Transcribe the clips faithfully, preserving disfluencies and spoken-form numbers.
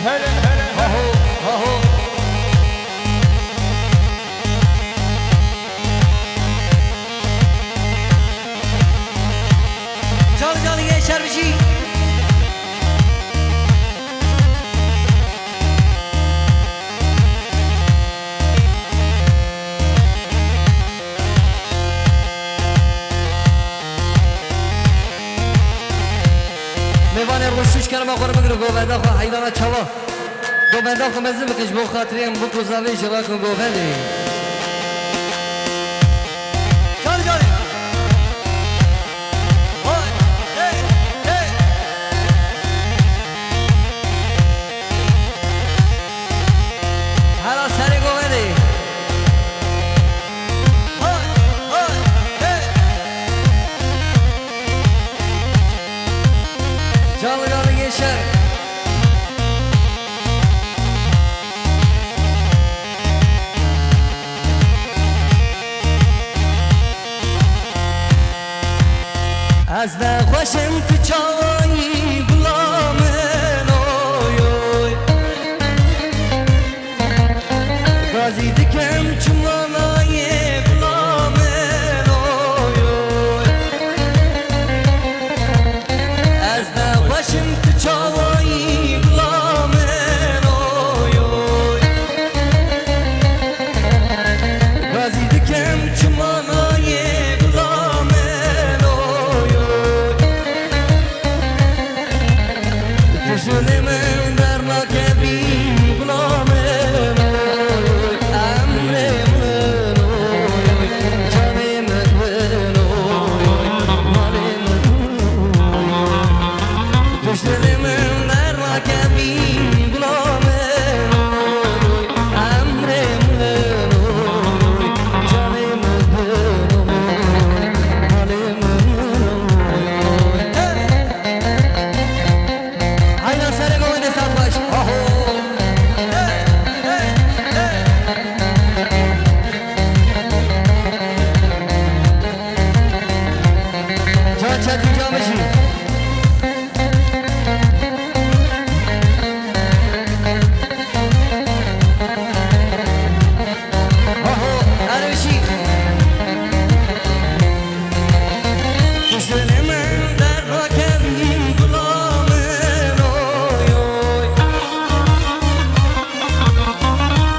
Hele, hele, hele. Aho, aho. Canlı canlı gençler bir şey. Mêvanê rûniştî ji kerema xwe re bigire govenda xwe, heydana çawa. Govenda xwe mezin bikin ji bo xatirê em bûk û zavê jî rakin govendê. Canî, canî. Hey, hey, hey. Hela serê govendê. Hay, hay, hey. Canlı canlı gençler. Ez nexweşim tu çawayî gula min, oy, oy. Gazî dikim çima nayê gula min, oy, oy. Ez nexweşim tu çawayî gula min, oy, oy. Gazî dikim çima nayê gula min, oy, oy. Tu ji dilê min dernakevî, gula min, oy, emrê min, oy, canê min, oy, malê min, oy. Tu ji dilê min dernakevî, gula min, oy, emrê min, oy, canê min, oy, malê min, oy. Hey! Hayda serê govendê saxweş. Aho. Hey, hey, hey. Can Çetin Camişî. Aho, erê wişî. Tu ji dilê min dernakevî, gula min, oy, oy.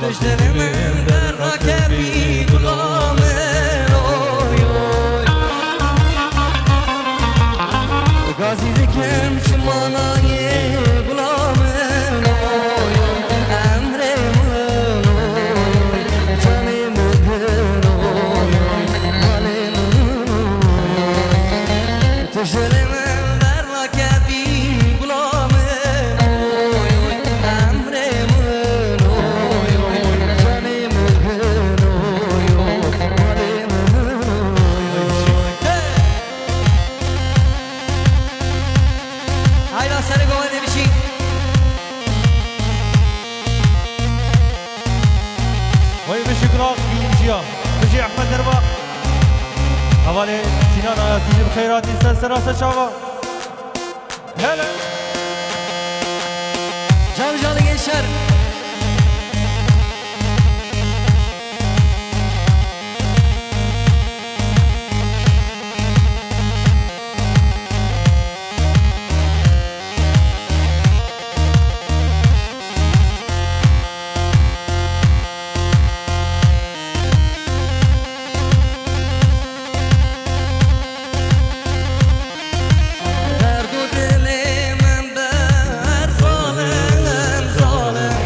Tu ji dilê min dernakevî, gula min, oy, oy. Gazî dikim çima nayê, gula min, oy, oy. Emrê min, oy, oy. Canê min, oy, oy. Malê min, oy, oy. Tu ji dilê min dernakevî, gula min, oy, oy. Emrê min, oy, oy. Canê min, oy, oy. Malê min, oy, oy. Hey! Hayda serê govendê bişî. Wey bişî gula, bîn jiya. Bijî Ehmed Erbaq. Hevalê Sînan Ayaz, tu jî bi xêr hatî ser sera ser çava. Hele. Canlı canlı gençler. Derd û dilê min ber zalim, zalim.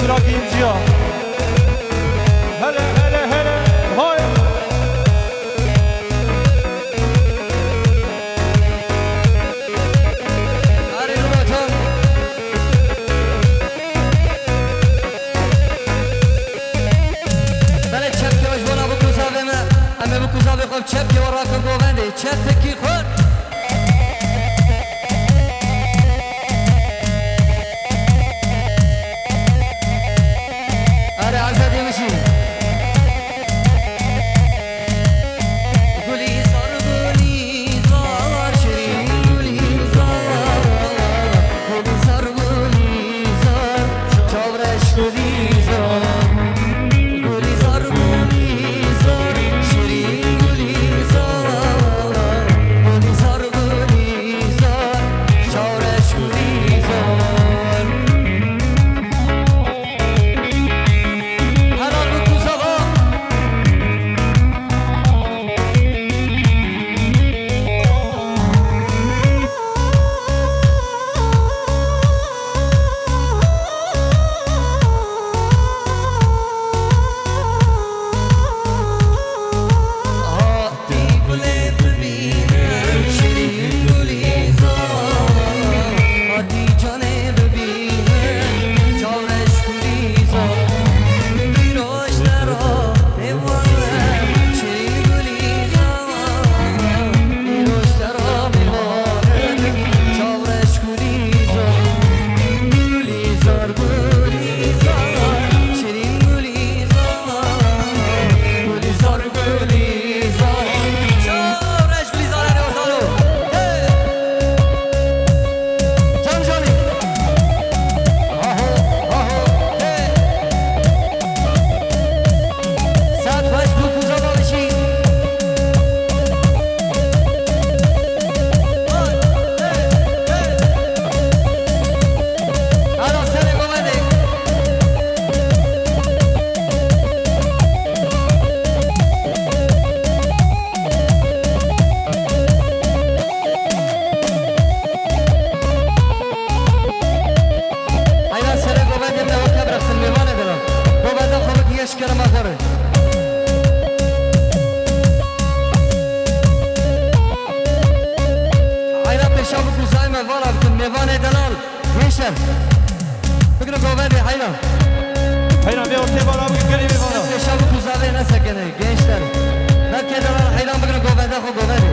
Bira keyifciya. Hele, hele, hele. Hay. Arê Rûbato. Belê çepkê we ji bona bikuzavê me. Em ê bikuzavê xwe bi çepkê we rakin govendê. Çepkî xurt. Are Azadê min jî. Gulîzar, gulîzar, şirîn gulîzar. Gulîzar, gulîzar, çavreş gulîzar. Gulîzar, gulîzar, şirîn gulîzar. Gulîzar, gulîzar, çavreş gulîzar. Helal be Kuzava. Hatî gulê bibîne, şirîn gulîzar. Hatî canê bibîne, çavreş gulîzar. Pîroş te ra mêvan e, şirîn gulîzar. Pîroş te ra mêvan e, çavreş gulîzar. Gulîzar, gulîzar, şirîn gulîzar. Gulîzar, gulîzar. Çavreş gulîzar, erê Ozalo. Hey! Can canî. Aho, aho, hey! Saet beş bû, kuza balişî. Hey, hey, hey! Alo, serê govendê. Heyra serê govendê me weke birexsin mêvanê delal. Govenda xwe bikî yeş kerema xwe re. Heyra pêşa bikû zayê me vala bikin mêvanê delal. Gençler. Bigrin govendê heyra. Heyra, vê ortê vala bigrin, gelê vê vala. Pêşa bikû zavê nesekene gençler. Belkê delal heyran bigrin govenda xwe govendê.